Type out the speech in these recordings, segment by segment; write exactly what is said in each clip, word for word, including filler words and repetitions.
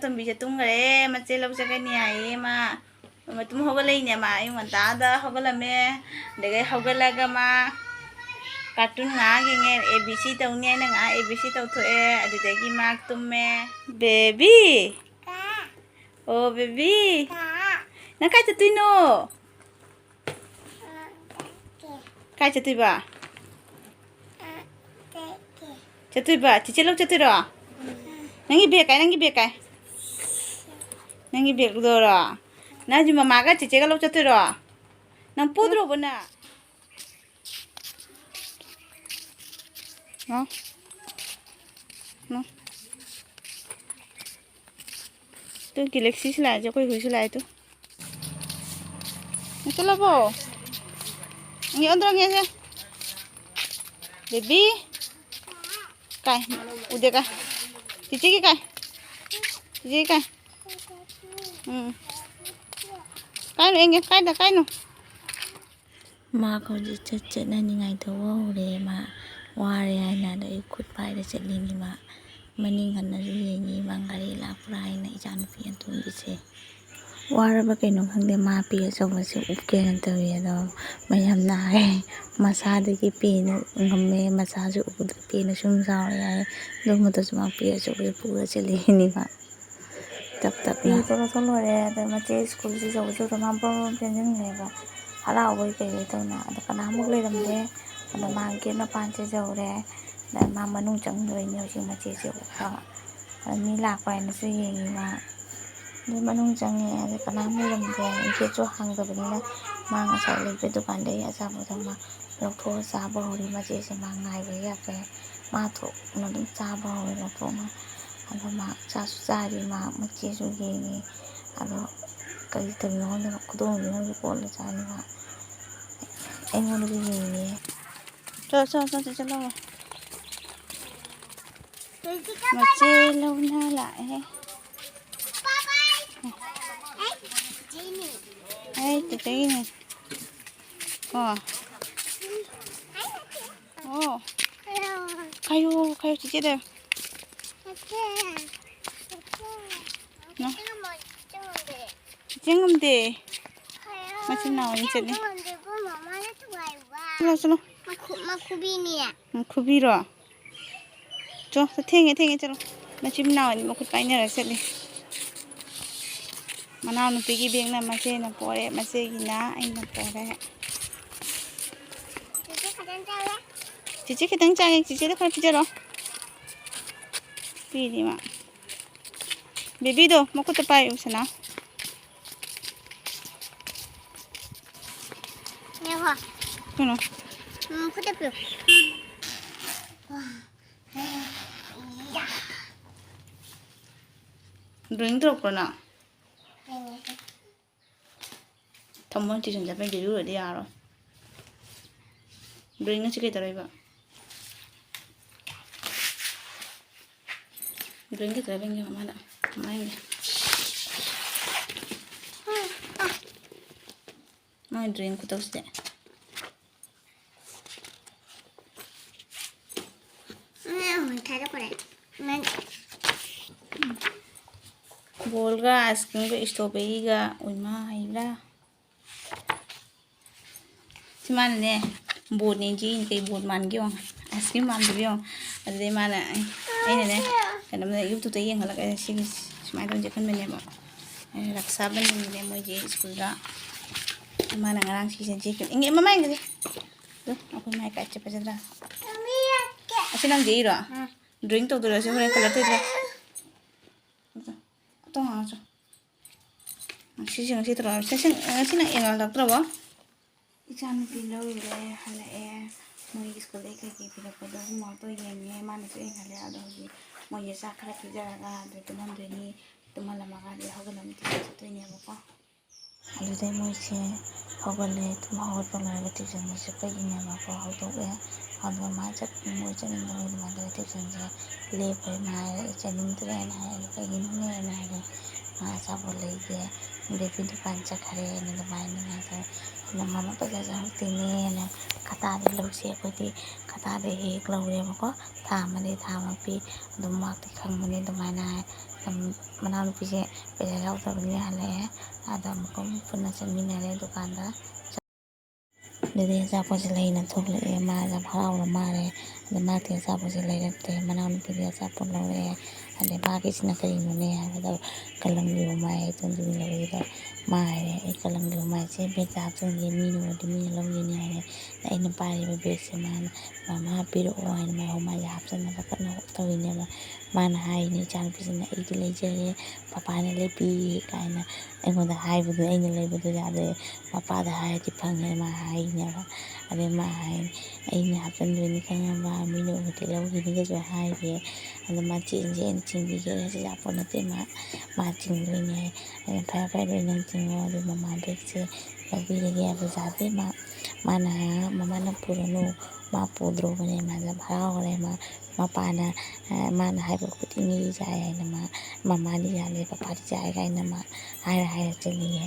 ꯇꯣꯝꯕꯤꯁꯦ ꯇꯨꯝꯈ꯭ꯔꯦ꯫ ꯃꯆꯦ ꯂꯧ ꯆꯠꯀꯅꯤ ꯍꯥꯏꯌꯦ ꯃꯥ꯫ ꯃꯇꯨꯝ ꯍꯧꯒꯠꯂꯛꯏꯅꯦ ꯃꯥ꯫ ꯑꯌꯨꯛ ꯉꯟꯇꯥꯗ ꯍꯧꯒꯠꯂꯝꯃꯦ꯫ ꯑꯗꯒꯤ ꯍꯧꯒꯠꯂꯒ ꯃꯥ cartoon ꯉꯥꯏꯍꯥꯛ ꯌꯦꯡꯉꯦ꯫ A B C ꯇꯧꯅꯤ ꯍꯥꯏꯅ ꯉꯥꯏꯍꯥꯛ A B C ꯇꯧꯊꯣꯛꯑꯦ꯫ ꯑꯗꯨꯗꯒꯤ ꯃꯥ ꯇꯨꯝꯃꯦ꯫ Baby! ꯑꯣ, baby! ꯅꯪ ꯀꯥꯏ ꯆꯠꯇꯣꯏꯅꯣ? ꯀꯥꯏ ꯆꯠꯇꯣꯏꯕ? ꯆꯠꯇꯣꯏꯕ? ꯆꯤꯆꯦ ꯂꯧ ꯆꯠꯇꯣꯏꯔꯣ? ꯅꯪꯒꯤ bag ꯀꯥꯏ? ꯅꯪꯒꯤ bag ꯀꯥꯏ? ꯅꯪꯒꯤ bagꯗꯣꯔꯣ? ꯅꯪꯁꯨ ꯃꯃꯥꯒ ꯆꯤꯆꯦꯒ ꯂꯧ ꯆꯠꯇꯣꯏꯔꯣ? ꯅꯪ ꯄꯣꯗ꯭ꯔꯣꯕ ꯅꯪ? ꯍꯥ? ꯍꯥ? ꯇꯨ Galaxyꯁꯨ ꯂꯥꯛꯑꯦ, ꯑꯩꯈꯣꯏ ꯍꯨꯏꯁꯨ ꯂꯥꯛꯑꯦ ꯇꯨ꯫ ꯆꯠꯂꯕꯣ? ꯌꯦꯡꯉꯣ, ꯑꯣꯟꯊꯣꯔꯛꯑꯒꯦꯁꯦ꯫ Baby꯫ ꯀꯥꯏ? ꯎꯗꯦ ꯀꯥꯏ? ꯆꯤꯆꯦꯒꯤ ꯀꯥꯏ? ꯆꯤꯆꯦꯒꯤ ꯀꯥꯏ? ꯎꯝ꯫ ꯀꯥꯏꯅꯣ, ꯌꯦꯡꯒꯦ꯫ ꯀꯥꯏꯗ? ꯀꯥꯏꯅꯣ? ꯃꯥ ꯍꯧꯖꯤꯛ ꯆꯠ-, ꯆꯠꯅꯅꯤꯡꯉꯥꯏ ꯇꯧꯕ ꯍꯧꯔꯦ꯫ ꯃꯥ ꯋꯥꯔꯦ ꯍꯥꯏꯅ ꯑꯗ ꯑꯩ ꯈꯨꯠ ꯄꯥꯏꯔ ꯆꯠꯂꯤꯅꯤ꯫ ꯃꯥ ꯃꯅꯤꯡ ꯍꯟꯅꯁꯨ ꯌꯦꯡꯉꯤ, ꯃꯥ ꯒꯥꯔꯤ ꯂꯥꯛꯄ꯭ꯔꯥ ꯍꯥꯏꯅ ꯏꯆꯥꯅꯨꯄꯤ ꯑꯇꯣꯝꯕꯤꯁꯦ꯫ ꯋꯥꯔꯕ ꯀꯩꯅꯣ ꯈꯪꯗꯦ, ꯃꯥ ꯄꯤ ꯑꯆꯧꯕꯁꯦ ꯎꯞꯀꯦꯅ ꯇꯧꯏ, ꯑꯗꯣ ꯃꯌꯥꯝꯅ ꯍꯥꯏ, "ꯃꯁꯥꯗꯒꯤ ꯄꯤꯅ ꯉꯝꯃꯦ, ꯃꯆꯥꯁꯨ ꯎꯕꯗ ꯄꯤꯅ ꯁꯨꯝ ꯆꯥꯎꯔꯦ" ꯍꯥꯏ꯫ ꯑꯗꯨꯃꯛꯇꯁꯨ ꯃꯥ ꯄꯤ ꯑꯆꯧꯕꯁꯦ ꯄꯨꯔ ꯆꯦꯜꯂꯛꯏꯅꯦꯕ꯫ ꯇꯞ ꯇꯞꯅ꯫ ꯐꯤꯗꯣ ꯂꯧꯊꯣꯛ ꯂꯣꯏꯔꯦ, ꯑꯗ ꯃꯆꯦ ꯁ꯭ꯀꯨꯜꯁꯤ ꯌꯧꯕꯁꯨ ꯑꯗꯨꯝ ꯃꯥ ꯕ꯭ꯔꯣ ꯕ꯭ꯔꯣ ꯆꯦꯟꯁꯤꯟꯈ꯭ꯔꯦꯕ, ꯍꯔꯥꯎꯕꯣꯏ ꯀꯩꯕꯣꯏ ꯇꯧꯅ꯫ ꯑꯗ ꯀꯅꯥꯃꯨꯛ ꯂꯩꯔꯝꯗꯦ꯫ ꯑꯗ ꯃꯥ ꯒꯦꯠ ꯃꯄꯥꯟꯁꯦ ꯌꯧꯔꯦ꯫ ꯑꯗ ꯃꯥ ꯃꯅꯨꯡ ꯆꯪꯗꯣꯏꯅꯦ ꯍꯧꯖꯤꯛ ꯃꯆꯦꯁꯦ ꯎꯞꯄꯒ꯫ ꯑꯗ ꯃꯤ ꯂꯥꯛꯄ꯭ꯔꯥ ꯍꯥꯏꯅꯁꯨ ꯌꯦꯡꯉꯤ ꯃꯥ꯫ ꯑꯗꯩ ꯃꯅꯨꯡ ꯆꯪꯉꯦ꯫ ꯑꯗꯩ ꯀꯅꯥꯝ ꯂꯩꯔꯝꯗꯦ꯫ ꯒꯦꯠꯁꯨ ꯍꯥꯡꯗꯕꯅꯤꯅ ꯃꯥ ꯉꯁꯥꯏ ꯂꯩꯕ ꯗꯨꯀꯥꯟꯗꯒꯤ ꯑꯆꯥꯄꯣꯠ ꯑꯃ ꯂꯧꯊꯣꯛꯑ ꯆꯥꯕ ꯍꯧꯔꯦ꯫ ꯃꯆꯦꯁꯦ ꯃꯥ ꯉꯥꯏꯕ ꯌꯥꯗ꯭ꯔꯦ꯫ ꯃꯥ ꯊꯣꯛꯅ ꯑꯗꯨꯝ ꯆꯥꯕ ꯍꯧꯔꯦ ꯂꯧꯊꯣꯛꯅ꯫ ꯑꯗꯣ ꯃꯥ ꯆꯥꯁꯨ ꯆꯥꯔꯤ꯫ ꯃꯥ ꯃꯆꯦꯁꯨ ꯌꯦꯡꯉꯤ꯫ ꯑꯗꯣ ꯀꯔꯤ ꯇꯧꯔꯤꯅꯣ ꯈꯪꯗꯦ꯫ ꯈꯨꯗꯣꯡꯁꯤꯅꯁꯨ ꯀꯣꯠꯂ ꯆꯥꯔꯤ ꯃꯥ꯫ ꯑꯩꯉꯣꯟꯗꯁꯨ ꯌꯦꯡꯉꯤ꯫ ꯆꯣ, ꯆꯣ, ꯆꯣ, ꯆꯣ, ꯆꯠꯂꯣ꯫ ꯃꯆꯦ ꯂꯧꯅ ꯂꯥꯛꯑꯦ꯫ ꯑꯩ ꯆꯤꯆꯦꯒꯤꯅꯦ꯫ ꯑꯣ꯫ ꯑꯣ꯫ ꯈꯥꯏꯌꯨ, ꯈꯥꯏꯌꯨ, ꯆꯤꯆꯦꯗ꯫ ꯆꯦꯟ ꯉꯝꯗꯦ꯫ ꯃꯆꯤꯟ ꯃꯅꯥꯎ ꯑꯅꯤ ꯆꯠꯂꯤ꯫ ꯆꯦꯟ ꯉꯝꯗꯦꯀꯣ, ꯃꯃꯥꯅ ꯊꯨꯒꯥꯏꯕ꯫ ꯆꯠꯂꯣ, ꯆꯠꯂꯣ꯫ ꯃꯈꯨ-, ꯃꯈꯨꯕꯤꯅꯦ꯫ ꯎꯝ, ꯈꯨꯕꯤꯔꯣ? ꯆꯣ, ꯆꯣ, ꯊꯦꯡꯉꯦ, ꯊꯦꯡꯉꯦ, ꯆꯠꯂꯣ꯫ ꯃꯆꯤꯟ ꯃꯅꯥꯎ ꯑꯅꯤ ꯃꯈꯨꯠ ꯄꯥꯏꯅꯔ ꯆꯠꯂꯤ꯫ ꯃꯅꯥꯎꯅꯨꯄꯤꯒꯤ ꯕꯦꯒꯅ ꯃꯆꯦꯅ ꯄꯣꯔꯦ, ꯃꯆꯦꯒꯤꯅ ꯑꯩꯅ ꯄꯣꯔꯦ꯫ ꯆꯤꯆꯦ ꯈꯤꯇꯪ ꯆꯥꯒꯦ꯫ ꯆꯤꯆꯦ ꯈꯤꯇꯪ ꯆꯥꯒꯦ, ꯆꯤꯆꯦꯗ ꯈꯔ ꯄꯤꯖꯔꯣ꯫ ꯄꯤꯗꯦ ꯃꯥ꯫ ꯕꯦꯕꯤꯗꯣ ꯃꯈꯨꯠꯇ ꯄꯥꯏꯌꯨ, ꯁꯅꯥ꯫ ꯉꯥꯏꯈꯣ꯫ ꯀꯩꯅꯣ? ꯎꯝ, ꯈꯨꯠꯇ ꯄꯤꯌꯨ꯫ ꯗ꯭ꯔꯣꯌꯤꯡ ꯇꯧꯔꯛꯄ꯭ꯔꯣ ꯅꯪ? ꯊꯝꯃꯣ, ꯇ꯭ꯌꯨꯁꯟ ꯆꯠꯄꯩ ꯕꯦꯕꯤ ꯎꯔꯗꯤ ꯌꯥꯔꯣꯏ꯫ ꯗ꯭ꯔꯣꯌꯤꯡ ꯑꯁꯤ ꯀꯩꯗꯧꯔꯤꯕ? ꯗ꯭ꯔꯣꯌꯤꯡ ꯀꯩꯗꯧꯔꯤꯕ ꯌꯦꯡꯒꯦ ꯃꯃꯥꯗ꯫ ꯃꯃꯥ ꯌꯦꯡꯒꯦ꯫ ꯃꯥꯒꯤ ꯗ꯭ꯔꯣꯌꯤꯡ ꯈꯨꯇꯧꯁꯤꯗꯤ꯫ ꯎꯝ, ꯊꯥꯗꯣꯛꯈ꯭ꯔꯦ꯫ ꯅꯪ ꯕꯣꯜꯒ ꯑꯥꯏꯁ ꯀ꯭ꯔꯤꯝꯒ ꯏꯁꯇ꯭ꯔꯣꯕꯦꯔꯤꯒ ꯑꯣꯏꯃꯥ ꯍꯩꯕ꯭ꯔꯥ? ꯁꯤ ꯃꯥꯅꯅꯦ, ꯕꯣꯠꯅꯦ ꯁꯤ, ꯀꯩ ꯕꯣꯠ ꯃꯥꯟꯒꯦ ꯌꯦꯡꯉꯣ, ꯑꯥꯏꯁ ꯀ꯭ꯔꯤꯝ ꯃꯥꯟꯗꯕ ꯌꯦꯡꯉꯣ꯫ ꯑꯗꯨꯗꯩ ꯃꯥꯅ, ꯑꯩꯅꯅꯦ, ꯀꯩꯅꯣꯝꯗ YouTube ꯌꯦꯡꯍꯜꯂꯒ ꯁꯤꯒꯤ ꯁꯨꯃꯥꯏꯅ ꯇꯧꯁꯦ ꯈꯟꯕꯅꯦꯕ꯫ ꯑꯩꯅ ꯔꯛꯁꯥ ꯕꯟꯗꯟꯒꯤꯅꯦ ꯃꯣꯏꯒꯤ ꯁ꯭ꯀꯨꯜꯗ꯫ ꯃꯥꯅ ꯉꯔꯥꯡ ꯁꯤꯁꯦ ꯌꯦꯛꯈꯤꯕ꯫ ꯏꯪꯉꯦ, ꯃꯃꯥ ꯌꯦꯡꯒꯦ꯫ ꯑꯗꯨ ꯑꯩꯈꯣꯏ ꯃꯥꯏ ꯀꯥꯏ ꯆꯠꯄ ꯆꯠꯇ꯭ꯔꯥ? ꯑꯁꯤ ꯅꯪ ꯌꯦꯛꯏꯔꯣ? ꯎꯝ꯫ ꯗ꯭ꯔꯣꯌꯤꯡ ꯇꯧꯗꯣꯏꯔꯣ? ꯁꯤ ꯍꯣꯔꯦꯟ ꯀꯂꯔ ꯇꯧꯗꯣꯏꯔꯣ? ꯑꯇꯣ ꯉꯥꯡꯉꯁꯨ꯫ ꯁꯤꯁꯦ ꯉꯁꯤ ꯇꯧꯔꯛꯑꯣ꯫ ꯁꯤ, ꯁꯤ, ꯉꯁꯤ ꯅꯪ ꯌꯦꯡꯍꯜꯂꯛꯇ꯭ꯔꯕꯣ? ꯏꯆꯥꯅꯨꯄꯤ ꯂꯧꯔꯨꯔꯦ, ꯍꯜꯂꯛꯑꯦ꯫ ꯃꯣꯏꯒꯤ ꯁ꯭ꯀꯨꯜꯗꯩ ꯀꯩꯀꯩ ꯄꯤꯔꯛꯄꯗꯣ homeworkꯇꯣ ꯌꯦꯡꯉꯦ꯫ ꯃꯥꯅꯁꯨ ꯌꯦꯡꯍꯜꯂꯦ꯫ ꯑꯗꯣ ꯍꯧꯖꯤꯛ ꯃꯣꯏꯁꯦ ꯆꯥꯛ ꯈꯔ ꯄꯤꯖꯔꯒ ꯑꯗꯨ ꯇꯨꯝꯍꯟꯗꯣꯏꯅꯤ꯫ ꯇꯨꯝꯍꯜꯂꯝꯃꯒ ꯑꯗꯩ ꯍꯧꯒꯠꯂꯝꯃ ꯇ꯭ꯌꯨꯁꯟ ꯆꯠꯇꯣꯏꯅꯦꯕꯀꯣ꯫ ꯑꯗꯨꯗꯩ ꯃꯣꯏꯁꯦ ꯍꯧꯒꯠꯂꯦ꯫ ꯇꯨꯝ ꯍꯧꯒꯠꯄ ꯂꯣꯏꯔꯒ ꯇ꯭ꯌꯨꯁꯟꯁꯦ ꯆꯠꯄꯒꯤꯅꯦꯕꯀꯣ ꯍꯧꯗꯣꯛꯑꯦ꯫ ꯑꯗꯣ ꯃꯥ ꯆꯠ-, ꯃꯣꯏ ꯆꯠꯅꯤꯡꯗꯕꯩ ꯑꯗꯨꯃꯥꯏꯅ ꯇꯧꯋꯦ꯫ ꯇ꯭ꯌꯨꯁꯟꯁꯦ ꯂꯦꯞꯈ꯭ꯔꯦꯅ ꯍꯥꯏꯔꯦ, ꯆꯠꯅꯤꯡꯗ꯭ꯔꯦꯅ ꯍꯥꯏꯔꯦ꯫ ꯀꯩꯒꯤꯅꯣꯅꯦꯅ ꯍꯥꯏꯔꯦ꯫ ꯃꯥ ꯑꯆꯥꯄꯣꯠ ꯂꯩꯒꯦ, ꯕꯦꯕꯤ ꯗꯨꯀꯥꯟ ꯆꯠꯈ꯭ꯔꯦꯅ ꯑꯗꯨꯃꯥꯏꯅ ꯍꯥꯏꯅ ꯇꯧꯋꯦ꯫ ꯑꯩꯅ ꯃꯃꯥ ꯄꯩꯁꯥ ꯆꯪꯉꯛꯇꯦꯅꯦꯅ ꯈꯇꯥꯗ ꯂꯧꯁꯦ ꯑꯩꯈꯣꯏꯗꯤ ꯈꯇꯥꯗ ꯍꯦꯛ ꯍꯦꯛ ꯂꯧꯔꯦꯕꯀꯣ꯫ ꯊꯥ ꯑꯃꯗꯤ ꯊꯥ ꯑꯃ ꯄꯤ꯫ ꯑꯗꯨꯝ ꯃꯥꯛꯇꯤ ꯈꯪꯕꯅꯤ ꯑꯗꯨꯃꯥꯏꯅ ꯍꯥꯏ꯫ ꯃꯅꯥꯎꯅꯨꯄꯤꯁꯦ ꯄꯩꯁꯥ ꯌꯥꯎꯗꯕꯅꯤꯅ ꯍꯜꯂꯛꯑꯦ꯫ ꯑꯗ ꯑꯃꯨꯛꯀ ꯑꯃꯨꯛ ꯄꯨꯟꯅ ꯆꯠꯃꯤꯟꯅꯔꯦ ꯗꯨꯀꯥꯟꯗ꯫ ꯑꯗꯨꯗꯩ ꯑꯆꯥꯄꯣꯠꯁꯦ ꯂꯩꯅ ꯊꯣꯛꯂꯛꯑꯦ꯫ ꯃꯥꯁꯦ ꯌꯥꯝ ꯍꯔꯥꯎꯔ ꯃꯥꯜꯂꯦ꯫ ꯑꯗ ꯃꯥꯗꯤ ꯑꯆꯥꯄꯣꯠꯁꯦ ꯂꯩꯔꯛꯇꯦ꯫ ꯃꯅꯥꯎꯅꯨꯄꯤꯗꯤ ꯑꯆꯥꯄꯣꯠ ꯂꯧꯔꯛꯑꯦ꯫ ꯑꯗꯩ ꯃꯥꯒꯤꯁꯤꯅ ꯀꯔꯤꯅꯣꯅꯦ ꯍꯥꯏꯕꯗ ꯀꯂꯝꯒꯤ ꯃꯃꯥꯏ ꯇꯣꯟꯕꯤ ꯂꯧꯔꯤꯗ ꯃꯥ ꯍꯥꯏꯔꯦ, "ꯑꯩ ꯀꯂꯝꯒꯤ ꯃꯃꯥꯏꯁꯦ ꯕꯦꯒꯇ ꯍꯥꯞꯆꯤꯟꯒꯦ, ꯃꯤꯅ ꯎꯔꯗꯤ ꯃꯤꯅ ꯂꯧꯈꯤꯅꯤ" ꯍꯥꯏꯔꯦ꯫ ꯑꯗ ꯑꯩꯅ ꯄꯥꯏꯔꯤꯕ ꯕꯦꯒꯁꯦ ꯃꯥꯅ, "ꯃꯃꯥ ꯄꯤꯔꯛꯑꯣ" ꯍꯥꯏꯅ ꯃꯥꯏ ꯃꯃꯥꯏꯁꯦ ꯍꯥꯞꯆꯤꯟꯅꯕ ꯀꯟꯅ ꯇꯧꯔꯤꯅꯦꯕ꯫ ꯃꯥꯅ ꯍꯥꯏꯔꯤꯅꯦ, "ꯏꯆꯥꯅꯨꯄꯤꯁꯤꯅ ꯑꯩꯒꯤ ꯂꯩꯖꯔꯦ, ꯄꯄꯥꯅ ꯂꯩꯕꯤꯌꯦ" ꯀꯥꯏꯅ ꯑꯩꯉꯣꯟꯗ ꯍꯥꯏꯕꯗꯨ ꯑꯩꯅ ꯂꯩꯕꯗꯨ ꯌꯥꯗꯦ꯫ ꯃꯄꯥꯗ ꯍꯥꯏꯔꯗꯤ ꯐꯪꯉꯦ ꯃꯥ ꯍꯥꯏꯅꯦꯕ꯫ ꯑꯗꯩ ꯃꯥ ꯍꯥꯏ, "ꯑꯩꯅ ꯍꯥꯞꯆꯤꯟꯗꯣꯏꯅꯤ ꯈꯪꯉꯕ, ꯃꯤꯅ ꯎꯔꯗꯤ ꯂꯧꯈꯤꯅꯤꯒꯁꯨ ꯍꯥꯏꯔꯦ꯫ ꯑꯗꯣ ꯃꯥ ꯆꯦꯟꯁꯦ ꯑꯩꯅ ꯆꯤꯡꯕꯤꯒꯦ, ꯑꯆꯥꯄꯣꯠ ꯅꯠꯇꯦ ꯃꯥ, ꯃꯥ ꯆꯤꯡꯗꯣꯏꯅꯦ ꯍꯥꯏ꯫ ꯑꯩꯅ, "ꯐꯔꯦ ꯐꯔꯦ, ꯑꯗꯨꯗꯤ ꯅꯪ ꯆꯤꯡꯉꯣ", ꯑꯗꯨ ꯃꯃꯥ ꯕꯦꯒꯁꯦ ꯂꯧꯕꯤꯔꯒꯦ꯫ ꯕꯖꯥꯔꯗꯩ ꯃꯥ, ꯃꯥꯅ, ꯃꯃꯥꯅ ꯄꯨꯔꯅꯨ, ꯃꯥ ꯄꯨꯗ꯭ꯔꯣꯕꯅꯦ꯫ ꯃꯥꯁꯦ ꯌꯥꯝ ꯍꯔꯥꯎꯈ꯭ꯔꯦ꯫ ꯃꯥ, ꯃꯄꯥꯅ, ꯑ, ꯃꯥꯅ ꯍꯥꯏꯕ ꯈꯨꯗꯤꯡꯒꯤ ꯌꯥꯏ ꯍꯥꯏꯅ ꯃꯥ, ꯃꯃꯥꯗꯤ ꯌꯥꯗꯦ, ꯄꯄꯥꯗꯤ ꯌꯥꯏ ꯀꯥꯏꯅ ꯃꯥ ꯍꯥꯏꯔ ꯍꯥꯏꯔ ꯆꯠꯂꯤꯌꯦ꯫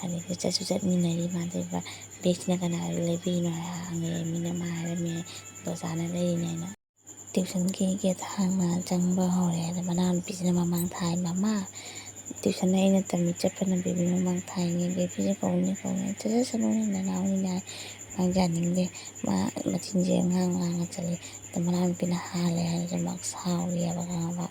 ꯑꯗꯒꯤ ꯆꯠꯁꯨ ꯆꯠꯃꯤꯟꯅꯔꯤ꯫ ꯃꯥꯗꯤ ꯕꯦꯒꯁꯤꯅ ꯀꯅꯥꯗ ꯂꯩꯕꯤꯔꯤꯅꯣ ꯍꯥꯏꯔ ꯍꯪꯉꯛꯑꯦ꯫ ꯃꯤꯅ ꯃꯥ ꯍꯥꯏꯔꯝꯃꯦ, "ꯕꯖꯥꯔꯅ ꯂꯩꯔꯤꯅꯦꯅ"꯫ ꯇ꯭ꯌꯨꯁꯟꯒꯤ ꯒꯦꯠ ꯍꯥꯡꯅ ꯆꯪꯕ ꯍꯧꯔꯦ꯫ ꯑꯗ ꯃꯅꯥꯎꯅꯨꯄꯤꯁꯤꯅ ꯃꯃꯥꯡ ꯊꯥꯏ, "ꯃꯃꯥ, ꯇ꯭ꯌꯨꯁꯟ ꯑꯩꯅ ꯇꯝꯃꯤ ꯆꯠꯄꯅ ꯕꯦꯕꯤ ꯃꯃꯥꯡ ꯊꯥꯏꯅꯦ, ꯕꯦꯕꯤꯁꯦ ꯀꯧꯅꯤ ꯀꯧꯅꯤ"꯫ "ꯆꯠꯆꯁꯅꯨꯅꯦ, ꯅꯅꯥꯎꯅꯤꯅꯦ" ꯍꯥꯏ꯫ ꯃꯥ ꯌꯥꯅꯤꯡꯗꯦ꯫ ꯃꯥ ꯃꯆꯤꯟꯁꯦ ꯉꯥꯡ ꯉꯥꯡꯉ ꯆꯠꯂꯤ꯫ ꯑꯗ ꯃꯅꯥꯎꯅꯨꯄꯤꯅ ꯍꯥꯜꯂꯦ ꯍꯥꯏꯔꯁꯨ ꯃꯥ ꯁꯥꯎꯔꯤꯑꯕ, ꯈꯪꯉꯕ?